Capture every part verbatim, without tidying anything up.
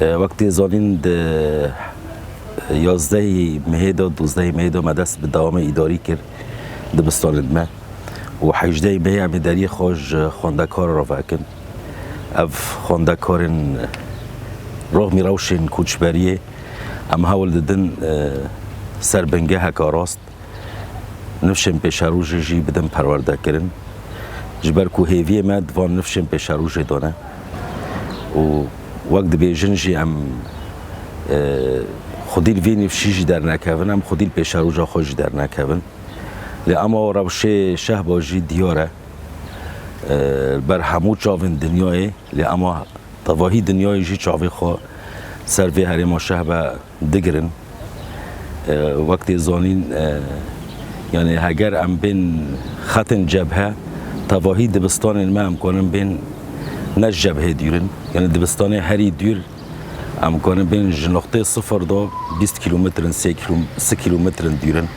Wek tê zanîn, di yazdehê mehê de, duzdehê mehê de me dest bi dewamê îdarî kir dibistanê me û hejdehê mehê em ê deriyê xwe ji xwendekaran re vekin. Ev xwendekarên rohmî rewşên koçberiyê em hewl didin, e, ser bingeheka rast. Nifşên pêşerojê jî bidin perwerdekirin. Ji ber ku hêviyê me di van nifşên pêşerojê de ne. Û wek dibêjin jî em, e, xwedî li vê nifşî jî dernekevin, em xwedî li pêşeroja xwe jî dernekevin. Lê ema rewşê Şehba jî diyar e. E, ber hemû çavên dinyayê, lê ema tevahî dinyayê jî çavê xwe ser vê herêma Şehbe digirin. E, wek tê zanîn, e, yanî heger em bên xetên cebhe, tevahî dibistanên me em karin bên ne ji cebhê dûr in. Yanî dibistanê herî dûr em karin bên ji noqtê sifir de bîst kîlometr in, sê kîlo-, sê kîlometr in dûr in.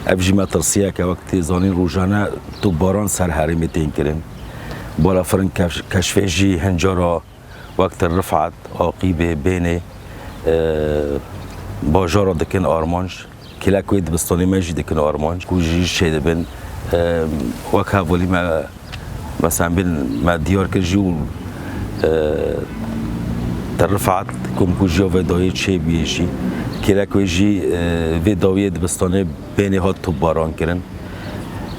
Ev jî metirsiyek e, wek tê zanîn rojane topbaran ser herêmê tên kirin. Bala firin keş-, keşfê jî hincara wek Til Rifat, Aqîbê, Bênê, e, bajara dikin armanc. Kêlek wê dibistanê me jî dikin armanc, ku jî çêdibin. E, wek hevalî me, mesela bên me diyar kir jî û, e, Til Rifat, ku, ku jî vê dawiyê çêbûye jî. Kêlek wê jî, e, vê dawiyê dibistanê Bênê hat topbaran kirin.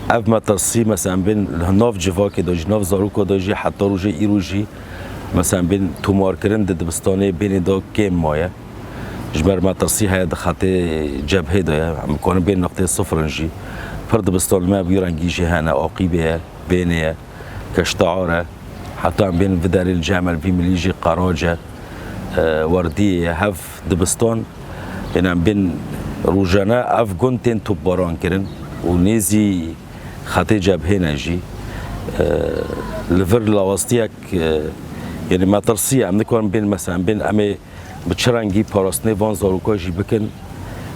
Ev metirsî, mesela bên li nav civakê de jî, nav zaroka de jî, heta rojê îro jî, mesela bên tomarkirin di dibistanê Bênê de kêm maye. Ji ber metirsî heye di xetê cebhê de ye. Em karin bên noqtê sifir in jî. Pir dibistan me bi wî rengî jî hene, Aqîbê ye, Bênê ye, Keştiar e. Heta em bên viderê li cem el vî milî jî Qerac e, e, Werdiyê ye. Hev dibistan, yên em bên rojane ev gund tên topbaran kirin û nêzî xetê cebhê ne jî, e, li vir lawastiyek, e, yanî metirsî ye. Em nikarin bên, mesela, em bên em ê bi çi rengî parastinê van zaroka jî bikin.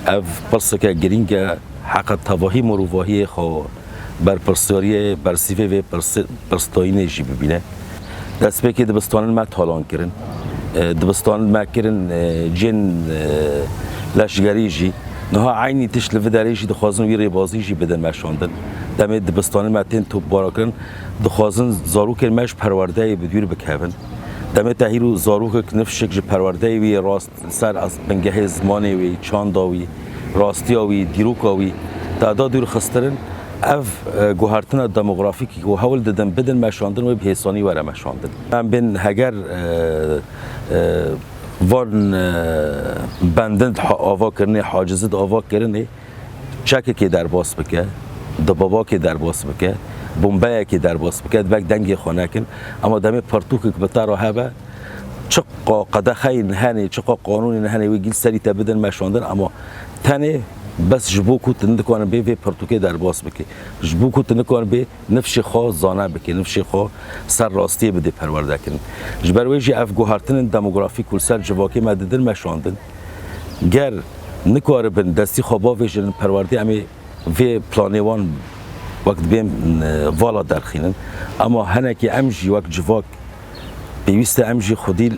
Ev pirseke girîng e, heqa tevahî mirovahiyê xwe berpirsiyariyê, bersîvê vê pirsi-, pirsdayînê jî bibîne. Destpêkê dibistanên me talan kirin. E, dibistanên me kirin, e, cihên, e, leşgerî jî. Niha eynî tişt li vê derê jî dixwazin wî rêbazî jî bidin meşandin. Demê dibistanên me tên topbaran kirin, dixwazin zarokên me ji perwerdeyê bi dûr bikevin. Demê te hîro zarokek, nifşek ji perwerdeyê wî yê rast, li ser as-, bingehê zimanê wî, çanda wî, rastiya wî, dîroka wî, te da dûr xistirin. Ev, e, guhertina demografîk ku hewl didin bidin meşandin, wê bi hêsanî were meşandin. Em bên heger, e, e, van, e, bendin ha-, ava kirinê, hacizit ava kirinê, çekekê derbas bike, dibabakê derbas bike, bombeyekê derbas bike, dibek dengê xwe nekin. Ema demê pirtûkek bi te re hebe, çiqa qedexeyên hene, çiqa qanûnên hene, wê gîl serî te bidin meşandin, ema tenê bes ji bo ku tu nikarin bê vê pirtûkê derbas bike, ji bo ku tu nikarin bê nifşê xwe zane bike, nifşê xwe ser rastiyê bidê perwerdekirin. Ji ber wê jî ev guhertinên demografîk ku li ser civakê me didin meşandin, ger nikaribin destî xwe bavêjin perwerdê, em ê vê planê wan wek dibê, e, vala derxînin. Ema hinekî em jî wek civak pêwîst e em jî xwedî li,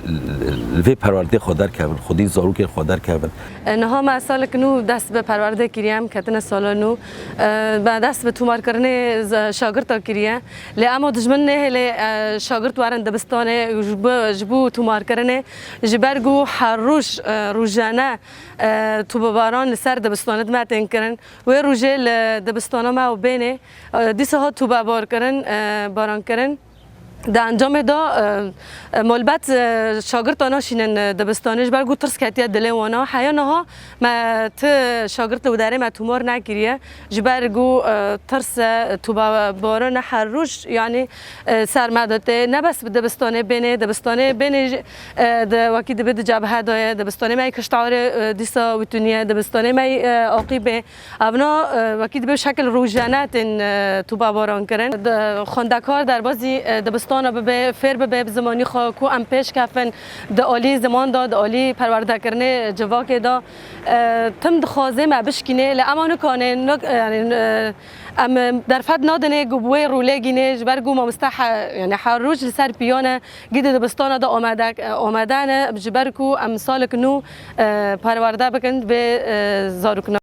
li vê perwerdê xwe derkevin, xwedî zarokên xwe derkevin. E, niha me salek nû dest bi perwerdê kiriye, em ketine sala nû. E, me dest bi tomarkirinê z-, şagirta kiriye. Lê ema dijmin nehêlê, e, şagirt werin dibistanê ji bo, ji bo tomarkirinê, ji ber ku her roj, e, rojane, e, tobebaran li ser dibistanê me tên kirin. Wê rojê li dibistana me û Bênê, e, dîsa hat tobebar kirin, e, baran kirin. Di encamê de, e, e, malbet, e, şagirta naşînin, e, dibistanê, ji ber ku tirs ketiye dilê wana. Heya niha me ti şagirt li wê derê me tomar nekiriye. Ji ber ku, e, tirs e, tobebarana her roj, yanî, e, ser me de tê. Ne bes bi dibistanê Bênê, dibistanê Bênê jî, e, di, wekî dibê di cebhe de ye. Dibistanê me yê Kiştarê, e, dîsa witûniye. Dibistanê me yê, e, Aqîbê. Evna, e, wekî dibe şekil rojane tên, e, tobebaran kirin. De, xwendekar derbazî, e, dibist-, dibistana bibe, fêr bibe bi zimanî xwe, ku em pêş kefin di alî ziman de, di alî perwerdekirinê civakê de. E, tim dixwaze me bişkîne, lê ema nikane, nik-, yani, e, em derfet nadine ku bi wê rûlê gîne, ji ber ku mamoste he-, yani her roj li ser piyan e, gî di dibistana de amade, amade ne, ji ber ku em salek nû, e, perwerde bikin vê, e, zarokna.